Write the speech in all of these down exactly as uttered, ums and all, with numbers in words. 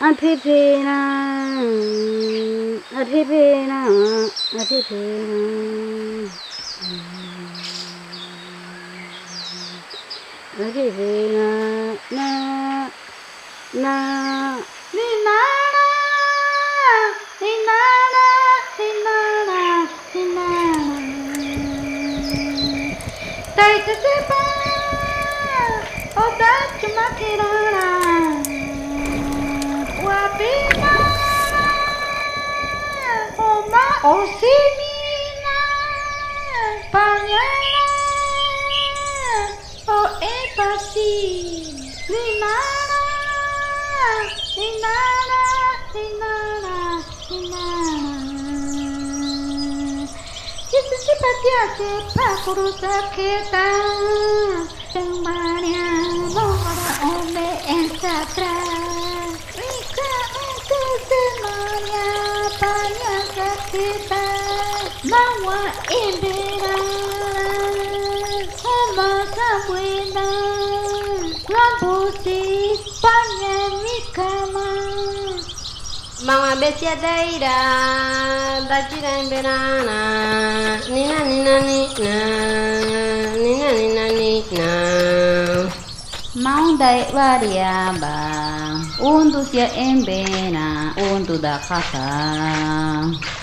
ʻAfefe na, ʻafefe na, ʻafefe na. ʻAfefe na, na, na. Ninana, ninana, ninana, ninana. Taitatepa, o tachumakerana. Wapina, o ma o simina. Pañana, o e pasi. Ninana, ninana, ninana, ninana. Kisi si patia se pakuru saketa. Temaria, mora ome ensatra. Rika, entonces, Maria, paña saketa. Mawa embera, homa samuena. Lambusi, paña mikama. Mawa besia daira, dajira emberana. Nina, nina, nina, nina, nina, nina. Maun dai variaba, undu sia embera, undu da kata.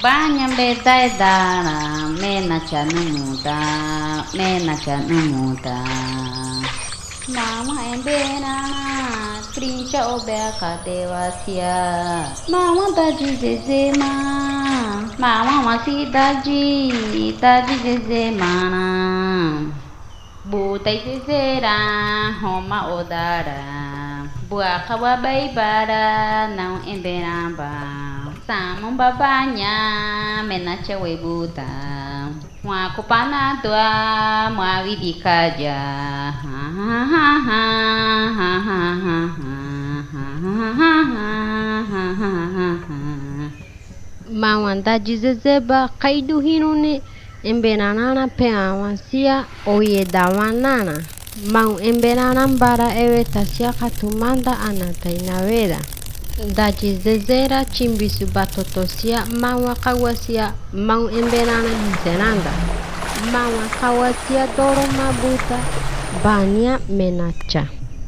Baña be dai dara, mena cha numuta, mena cha numuta. Mawa embera, trincha o bea katewa sia. Mawa daji zezema, mawa wasi daji, daji zezemana. Buta i zezera, homa o dara. Bua kawa baibara, nau embera ba. Samu babaña, mena cha we buta. Mwa kupana tua, mwa vidikaja. Mawa daji zezeba, kaidu hinune, embera nana pe awansia, oie dawa nana. Maun embera nana bara ewe tasia katumanda ana taina wera. Daji zezera chimbisu batotosia, mawa kawasia, maun embera nana hinsenanda. Mawa kawasia doro mabuta, bania menacha.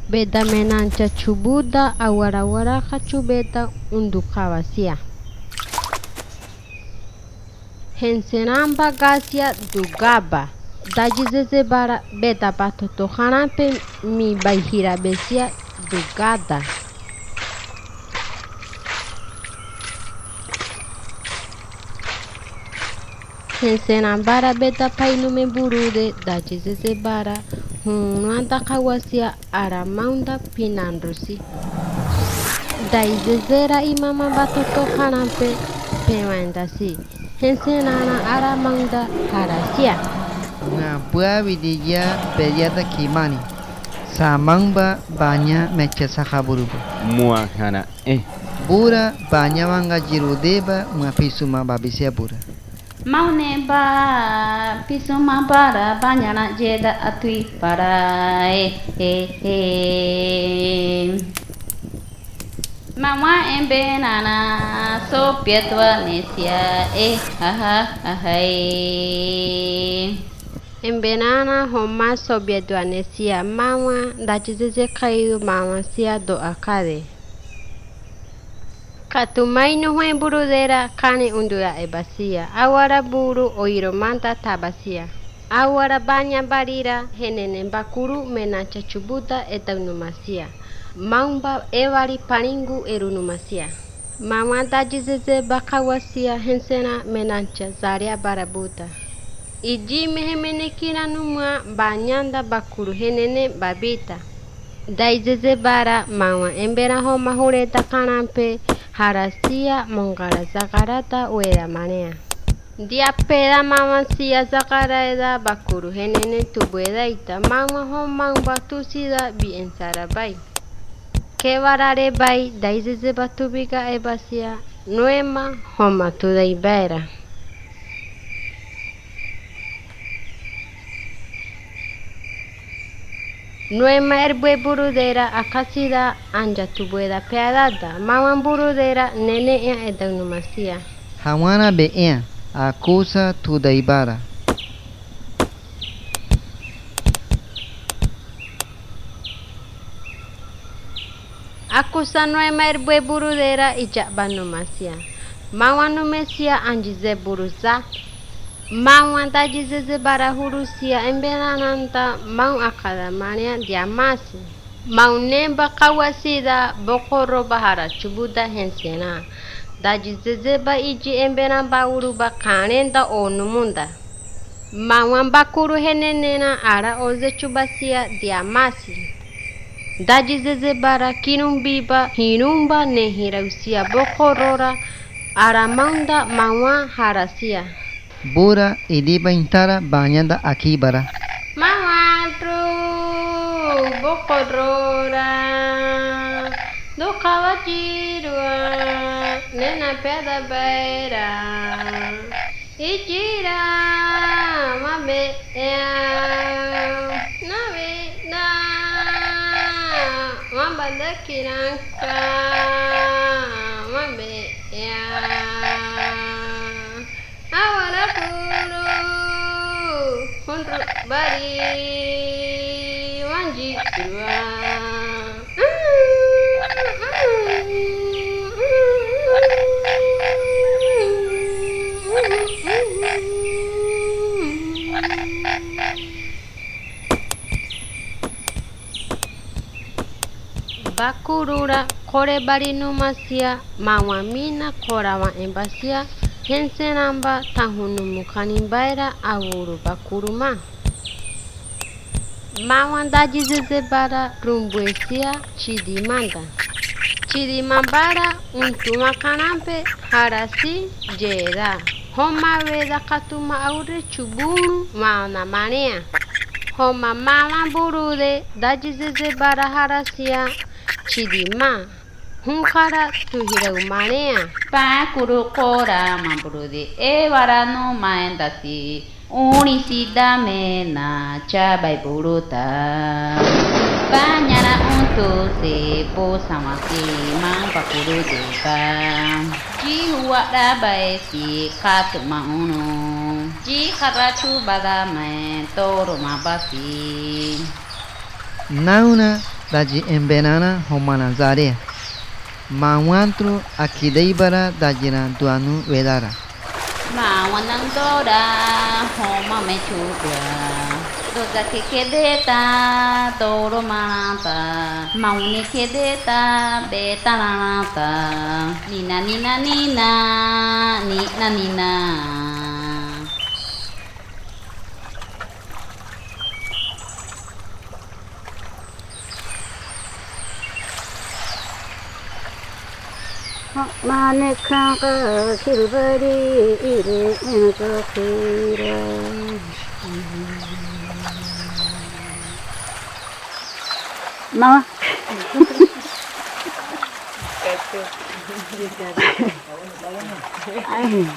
Beda menacha chubuda, awara wara kachubeda, undu kawasia. Hensenamba gasia dugaba. Daji zezebara beda batoto hanape mi baihira besia dugada. Hensenambara beda painume burude, daji zezebara, hun nuanda kawasia ara maunda pinanrusi. Dai zezera i mama batoto hanape, pe waendasi. Hensenana ara maunda harasia. Nga bua vidigia beriata kimani. Sa maumba baña mecha sakaburubu. Mua hana e. Bura baña wanga jirudeba mua pisuma babisia bura. Maune ba pisuma bara baña na jeda atui bara e, e, e. Mawa embera nana sopia tua nesia e, ha, ha, ha, ha, e. Embera nana homa sopia tua nesia mawa daji zeze kaiu mawa sia do akade. Katumainu hue burudera kane undura ebasia. Awara buru oiro manda tabasia. Awara baña barira henene bakuru menacha chubuta etau numasia. Maumba evari paringu eru numasia. Mawa daji zezeba kawasia hensena menacha zaria bara buta. Iji mehe menekina numua bañanda bakuru henene babita. Dai zezebara mawa embera homa hureta hanape harasia mongara zakarata wera marea. Dia pera mawa sia zakaraeda bakuru henene tubuedaita mawa homa umba tusida bi ensara bai. Ke warare bai dai zezeba tubika ebasia nuema homa tudai baera. Noema el bué bulude la a kasi da anja tubueda peadada. Maua bulude la neneʻa e daunumasia. Hawana beʻea a kusa tudaibara. A kusa noema el bué bulude la i jaʻa banumasia. Maua numesia anji ze bulusa. Maua daji zezebara hulusia embenananta maua kada manea diamasi. Mau neba kauasida bokoroba hara tubuda hensena. Daji zezeba iji embenaba uluba kaneda o numuda. Maua bakulu henenena ala o ze tubasia diamasi. Daji zezebara kinumbiba hinumba ne hirausia bokorora ala maunta maua halasia. Bula iliba intara bañada akibara. Maua tru bokorora. Duka watirua nena peada baera. Itira mabeʻea. Navena mabadakiranka. Mabeʻea. Awara pulu hundru bari wanji rua. Bakulula kole bali numasia, maua mina kola wa embasia, hensenamba tahunu mukani baera awulu bakuluma. Maua daji zezebara lumbuesia, tidi manda. Tidi mabara untu makanampe, halasi, jeda. Homa weda katuma aure tubunu, mauna manea. Homa maua bulude, daji zezebara halasia, tidi ma. Hunkala tuhilau manea. Pakulu kola mabulude, e wala nu maendasi. Uni sida mena cabai buluta. Panyara untu se posa masi mau pakulu deba. Jihua dabai si katu maunu. Jiharatu badamai toro mabasi. Nauna daji embenana homa nazarea. Maua tru akideibara dajina duanu wedara. Maua nandora homa metuda. Doza kekedeta doro manata. Maune kedeta beta nanata. Nina, nina, nina. Nina, nina. Mane kanga kirubari ire ena kakira. Mama. Ai.